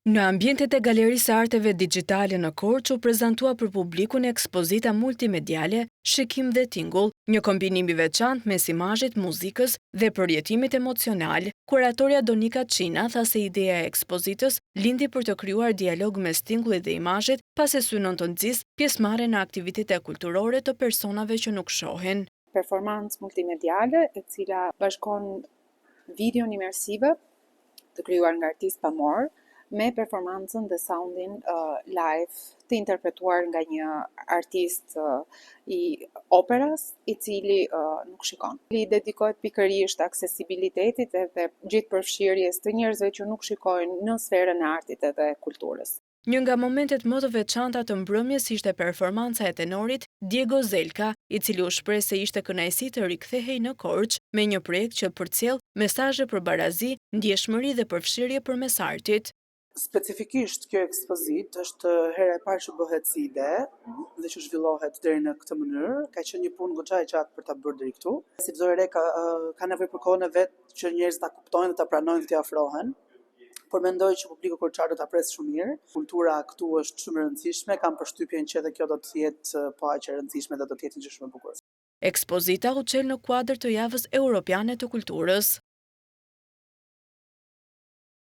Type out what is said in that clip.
Në ambientet e Galerisë së Arteve Dixhitale në Korçë u prezantua për publikun ekspozita multimediale Shikim dhe Tingull, një kombinim i veçantë mes imazhit, muzikës dhe përjetimit emocional. Kuratorja Donika Çina tha se ideja e ekspozitës lindi për të krijuar dialog mes tingullit dhe imazhit, pasi synon të nxisë pjesëmarrjen në aktivitete kulturore të personave që nuk shohin. Performancë multimediale e cila bashkon videon imersive të krijuar nga artistë pamorë me performancën dhe soundin live të interpretuar nga një artist i operas i cili nuk shikon. I dedikohet pikërisht aksesibilitetit edhe gjithë përfshirjes të njerëzve që nuk shikojnë në sferën e artit edhe kulturës. Një nga momentet më të veçanta të mbrëmjes ishte performanca e tenorit Diego Zelka, i cili u shpreh se ishte kënaqësi të rikthehej në Korçë me një projekt që përcjell mesazhe për barazi, ndjeshmëri dhe përfshirje përmes artit. Specifikisht kjo ekspozitë është hera e parë që bëhet si ide dhe që zhvillohet deri në këtë mënyrë. Ka qenë një punë goxha e gjatë për ta bërë deri këtu. Si çdo e re ka ka nevojë për kohën e vet që njerëzit ta kuptojnë dhe ta pranojnë dhe t'i afrohen. Por mendoj që publiku korçar do ta presë shumë mirë. Kultura këtu është shumë e rëndësishme, kam përshtypjen që edhe kjo do të jetë po aq e rëndësishme dhe do të jetë një gjë shumë e bukur. Ekspozita u çel në kuadër të Javës Europiane të Kulturës.